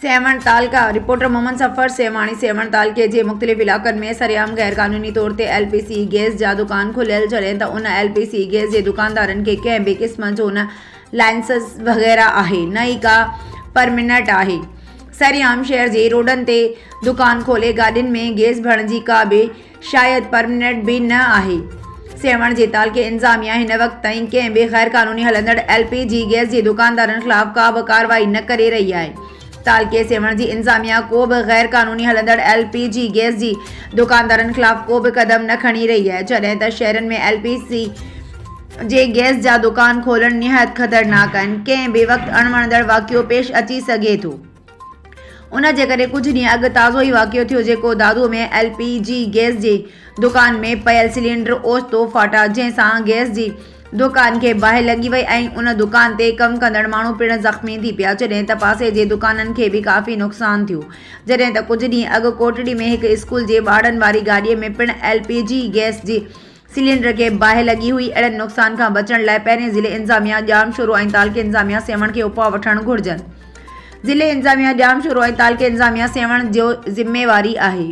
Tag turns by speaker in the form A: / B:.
A: سيوهڻ، تعلقه، reporter Muhammad صفر سيوهاڻي، سيوهڻ تعلقي جي مختلف علائقن ۾ سرعام غيرقانوني طور تي ايل پي سي گئس جا دڪان کليل جڏهن ته ان ايل پي سي گئس جي دڪاندارن کي ڪنهن به قسم جو نه لائنسس وغيره آهي نه ئي ڪا پرمنٽ آهي سرعام شهر جي روڊن تي دڪان کولي گاڏين ۾ گئس ڀرڻ جي ڪا به شايد پرمنٽ به نه آهي. سيوهڻ جي تعلقي انتظاميا هن وقت تائين ڪنهن به غير قانوني هلندڙ ايل پي جي گئس جي دڪاندارن خلاف ڪا به ڪارروائي نه ڪري رهي آهي. تعلقي سيوهڻ جي انتظاميا ڪو به غير قانوني هلندڙ ايل پي جي گئس جي دڪاندارن خلاف ڪو به قدم نه کڻي رهي آهي جڏهن ته شهرن ۾ ايل پي سي جي گئس جا دڪان کولڻ نهايت خطرناڪ آهن ڪنهن به وقت اڻوڻندڙ واقعو پيش اچي سگهي ٿو. ان جي ڪري ڪجهه ڏينهن اڳ تازو ئي واقعو ٿيو جيڪو دادو ۾ ايل پي جي گئس جي دڪان ۾ پيل سلينڊر اوچتو ڦاٽا جنهن سان گئس جي دڪان کي باهه لڳي وئي ۽ ان دڪان تي ڪم ڪندڙ ماڻهو پڻ زخمي ٿي پيا جڏهن ته پاسي جي دڪانن کي به ڪافي نقصان ٿيو جڏهن ته ڪجهه ڏينهن اڳ ڪوٽڙي ۾ هڪ اسڪول جي ٻارڙن واري گاڏي ۾ پڻ ايل پي جي گئس جي سلينڊر کي باهه لڳي هئي اهڙن نقصان کان بچڻ لاء پهرين ضلعي انتظاميا ڄامشورو ۽ تعلقي انتظاميا سيوهڻ کي اپاء وٺڻ گهرجن ضلعي انتظاميا ڄامشورو ۽ تعلقي انتظاميا سيوهڻ جو ذميواري آهي.